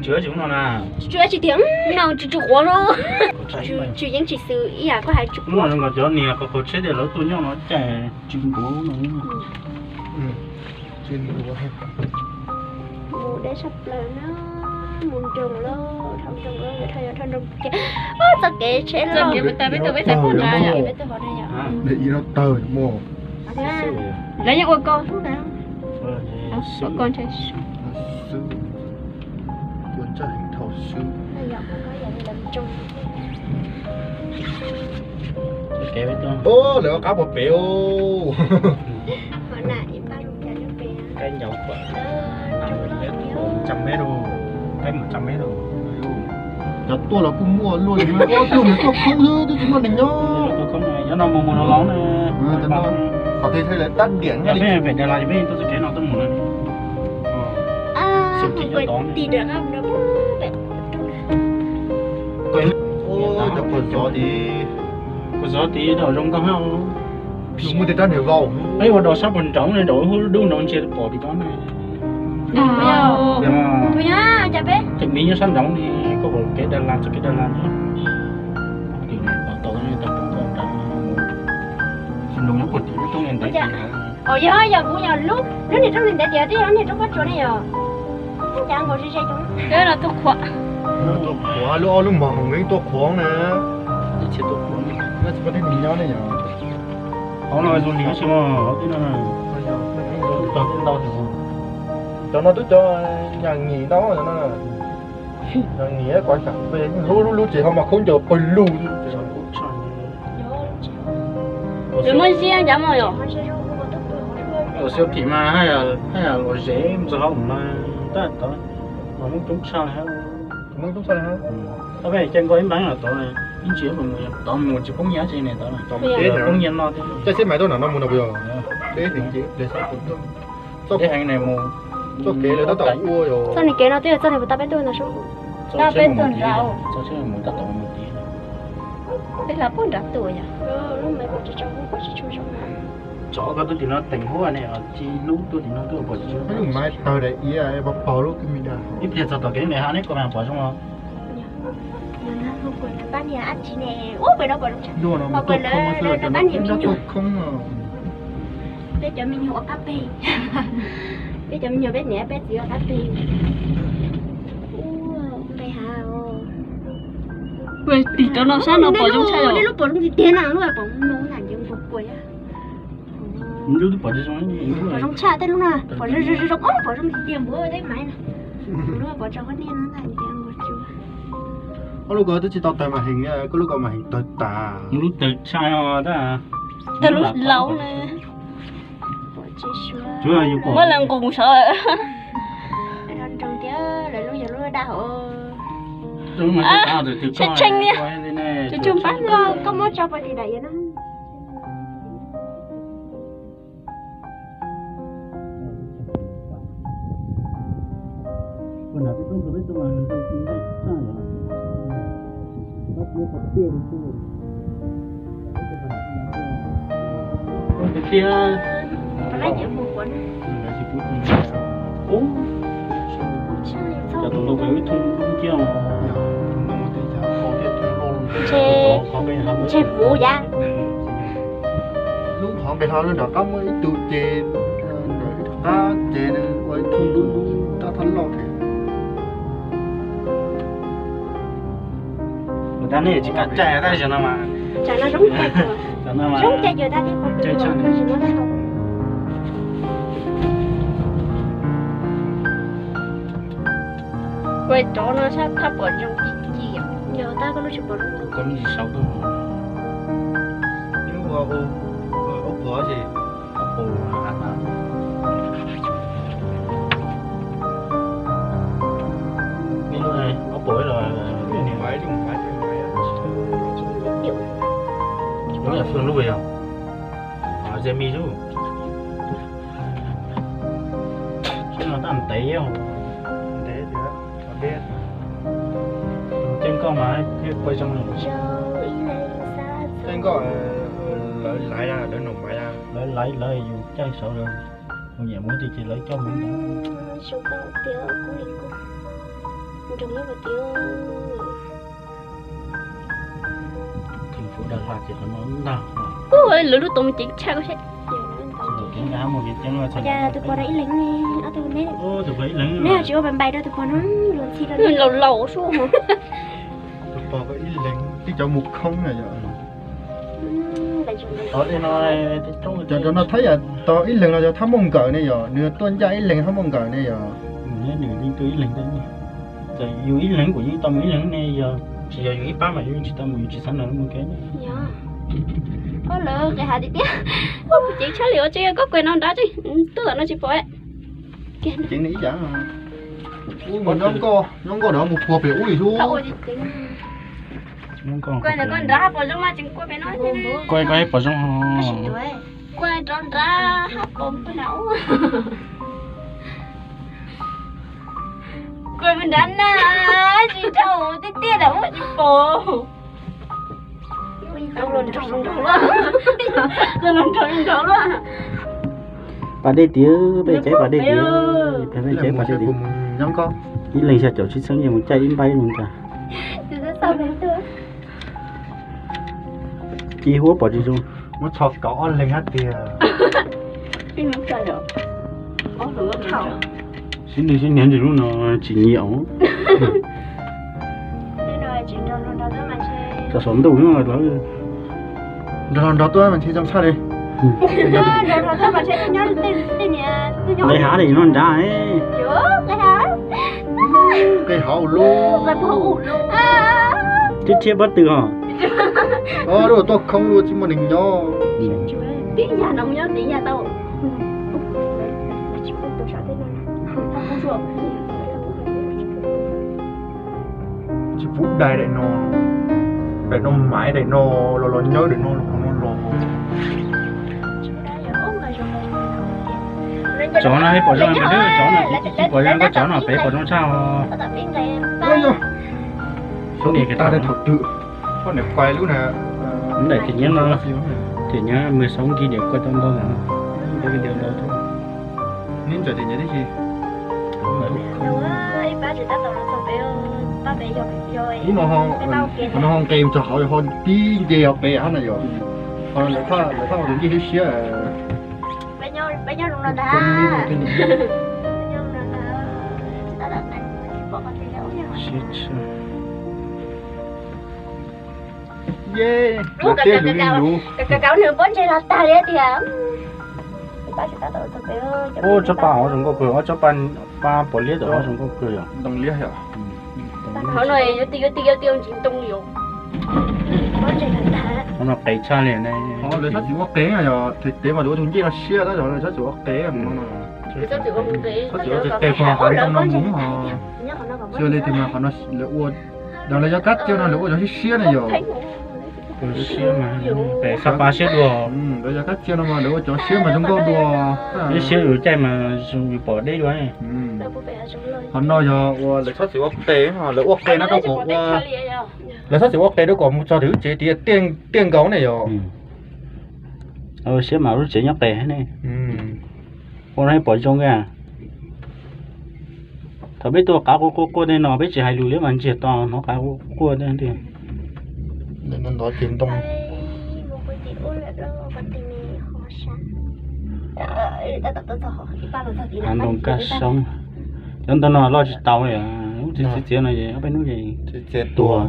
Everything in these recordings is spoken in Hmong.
Tsis tsis no na. Tsis tsis tiag, no tsis tsis quav no. Tsis yeeb tsis xwm ib yam koj hais tsis quav. Zoo nkaus cov niam qhov qhov tsheb tias lawv tuaj nyob no cas tsis nquav no. Mus deb sab plaws na, mus nroos lawm, dhau nroos lawm, dhau yog dhau nroos ces txoj kev tsheb loj. Peb tug peb tug peb tug peb tug hov na yom. Lawv yeej ua koj hnub na. Ua koj ntshe xwb. Ua ntsaj heev dhau xwb. Ua lawv qab puag pem. Cov tuaj los kuj muaj luaj li, ob tug nws tuaj khoob xwb, twb tsis muaj neeg nyob. Qhov twg thiaj li tab diam pem Dalas peb tuaj txoj kev no tuaj mus na. Cov quav zov tid, quav zov tid dhau zoo nkauj hab. Muaj tej rab niag vau. Peb ua dog sab puag nraud ne, rau hub dub nraud ntsia pom tim ko ne. Tus miv nyob sab nraud ne, koj pom kev Dalas, txoj kev Dalas ne. Tau tau tau tau. Nws nyob puag tim lub roob li ntawd. Yog yog kuv yog lub, lub niag roob li ntawd tias twb yog lub niag roob pob tsuas ne yom. Cas nkaus ze ze cov. Tuaj qhuav, lub ob lub mos hoom yeej tuaj qhuav na. Tsis paub tej nyob ne yom. Hauv no zoo li tsis muaj hauv tib no. Cov no twb cov nyas nyim ntau no. Nyas nyim kuv kam peb lub lub tsev ho mas khaub ncaws pawg lug. Nws muaj ziab ncav mog yom. Tus siab phim mas haj yam luag zem ntxog hauv no, tab tom los muab coob tshaj li hab. Muab coob tshaj li hab. Tab peb caij nkoj ib npaib los tod, ib ntsis tod mus tsis poob nyiaj tsi ne, tod poob nyiaj no. Caij xib mais tuaj nram no mus no puas yog? Txoj kev lawv tab tom ua yog txoj niag kev no twb yog txoj niag puas tau peb tuaj no sub. Txoj peb tuaj nrad. Txoj tsheb mus tab tom mus tid. Peb los puag nrad tuaj yog. Tsov koj tuaj tim no teem huab ne, tsis hnub tuaj tim no tuaj pom tsis. Lub mais tawg daim iav pos pog lub kis mis dag. Ib pliag txog tom kev ne ha neb koj mas pom zoo os. Pab niag ab tsi ne, ua pem no pom zoo tshaj. Pab niag me nyuam. Peb cov me nyuam ua qab peg. Peb cov me nyuam peb niam peb txiv ua qab peg. Ua npe ha. Tim rau no sab no pom zoo tshaj yom. Lub pom zoo tiag tiag na, lub pom no na nce npua kua. Lub twb pom zoo, pom zoo tshaj tej lub na, pom zoo zoo zoo, pom zoo tiag tiag npua tej maiv na. Lub pom tso qab niag no na nce npua kua. Ob lub ko twb tsis tau tawg mas heev, koj lub ko mas heev tawg tas. Lub tawg tshaj tab. Tawg lub laus na. Muab lawv nqus sawv. Nroo thiab lawv lub yog lub daj hauv. Tshee tshee li. Tsis tshee pab koj, koj muab tso pov tim daim iav no. Tiag. Cov tus ntoo pem ib thoob kiag. Ntshe hmuv yam. Lub qhov npe hlo nram qab muaj ib tug ces, nram qab ces nws ua ib thoob dub dub rab thab loj thiab. Ua cas nej tsis kam caij tab sis no mas. Tsam no zoo caij, zoo caij cuag tab tib qhov twg tsis muaj tab tau. Kuv rov no sab thaj pom zoo ci ci. Yog tab koj lub tsis pom zoo. Koj lub tsis sau tuaj. Ib ua ua ua ces ua a ta. Ib lub ne ob puas los. Lub yam fwj lub yog. Ze mi lub. Seb no tab ntev. Ntev tiag. Ces koj mas thiaj pais zoo. Ces koj, lawv laiv, lawv num maiv, lawv laiv, lawv yus caij saud lawv, kuv nyiam mus tiag ces lawv coj mus ntag. Nrog lub tias Thành phố Đà Lạt ces qhov no ntag. Ua lawv lub tau mus ceev tshaj koj seb. Cas tus pog no ib leeg ne, ob tug ne, neb tsis ua pais npais rau tus pog no, luag ntxhi rau laus laus sub. Tus pog ko ib leeg tib cov mus khoob na yom. Cov no thab yam tau ib leeg los yog thab muaj nkawm ne yom, nws tuaj ncaj ib leeg thab muaj nkawm ne yom. Nws yeej tuaj ib leeg, yus ib leeg kuv yeej tau mus ib leeg ne yog, tsis yog yus ib pab mas yus tsis tau mus, yus tsis xav nrog mus kev. Yog, lawv qis hav tiag tiag, ceev tshaj li os, tseem yog koj kuj no nrad, tseem tuaj no tsis pom. Ceev li ib yam. Nyob nkoj, nyob nkoj rov mus puag pem ub li xwb. Koj ntawd koj nrad pom zoo mas tseem koj pem no. Koj koj pom zoo ho. Koj rov nrad hab pom pem na. Koj nrad na, tsis dhau tiag tiag ntawm ub tsis pom. Pas dej tiag, peb caij pas dej tiag, peb caij pas dej tiag. Ib leeg xya caum tsib txheeb, yeej mus caij ib npaib mus ntag. Ci huab pom tsis zoo. Muab txhos kaum ob leeg hab tiag. Sib nws sib niag ntsis lub no tsis nyiam. Txog saum ntuj lawm. Nrog los nrog tuaj mas ntshe zoo tshaj li. Nqe hav li no nrad. Nqe hav lub. Thiab thiab pob tw os. Lub tuaj khoob lub tsis muaj neeg nyob. Tsis pub dai daim no, daim no maiv daim no los los nyawb daim no los no los. Cov no pom zoo, cov no tsis pom zoo, koj cov no pem pom zoo tshaj. Thaum twg daim tim nyob no, tim nyob mười sáu nghìn điểm quay tau ntau ntawm no. Neb ntawm tim nyob tib si. Ib no ho nqes txog hauv ho tib nce ho pem hab na yom. Ho lawv thaj ua tus ncej siab siab. Ye, ua tej lus li lus. Ua tsob pa hov zoo nkauj kawg, ob tsob pa, pa pom liab tom hov zoo nkauj kawg yom. Ntoo liab yom. Hov no qes tshaj li ne. Lawv txhob txwm ua qes yom, thev tev mas lawv ua tus ncej no siab tab, lawv txhob txwm ua qes no. Txhob txwm ua qes, qes pog hav ntoo no mus. Tsis ua li tiag mas qhov no lawv ua, lawv yog kab tsiaj no lawv ua cov siab siab na yom. Siab mas pem sab pa siab dua. Lawv yog kab tsiaj no mas lawv ua cov siab mas zoo nkauj dua. Siab siab yus caij mas yus pom deb dua. Qhov no yog ua lawv txhob txwm ua qes, lawv ua qes no rau kom ua, lawv txhob txwm ua qes rau kom mus txog tim lub tsev tiaj nkaus ne yom. Siab mas lub tsev nyob qes ne. Ua no pom zoo a. Thaum peb tuaj qav quaj quaj quaj tej no peb tsis hais lus li mas ntsiag to hnov qav quaj quaj tej tiag. Ntov ces ntoo. Hav ntoo kab soob. Cov ntoo no loj tsis tau li, lub txiv txiav no es ob peb hnub ces tuag.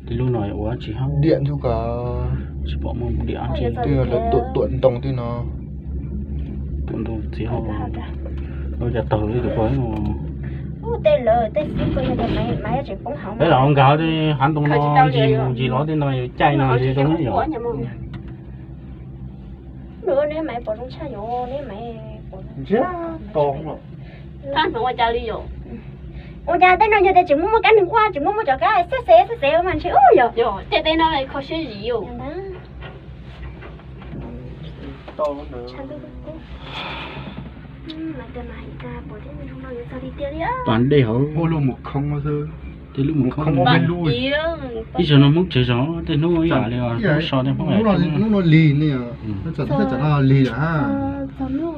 Ces lub no ua tsis hab, diam ntu ko, tsis pom muaj diam. Lawv tuam tuam ntoo tej no, tuam ntoo txiav hau, lawv cov taug ib tus ko. Peb los nkag hav ntoo no ncig mus ncig los tej no caij no zoo yom. Ua cas tej no yog tias tseem muaj muaj kab neeg quaj, tseem muaj muaj cov kab xeb xeb xeb xeb mas ntshe ub yog. Tej no kho siab zim. Pas dej hauv, tej lub mus khoob, ib zaug no Hmoob tsev zog tej hnub ib yam li hnub so tej Hmoob. Hnub no lig ne, hnub no lig lawm.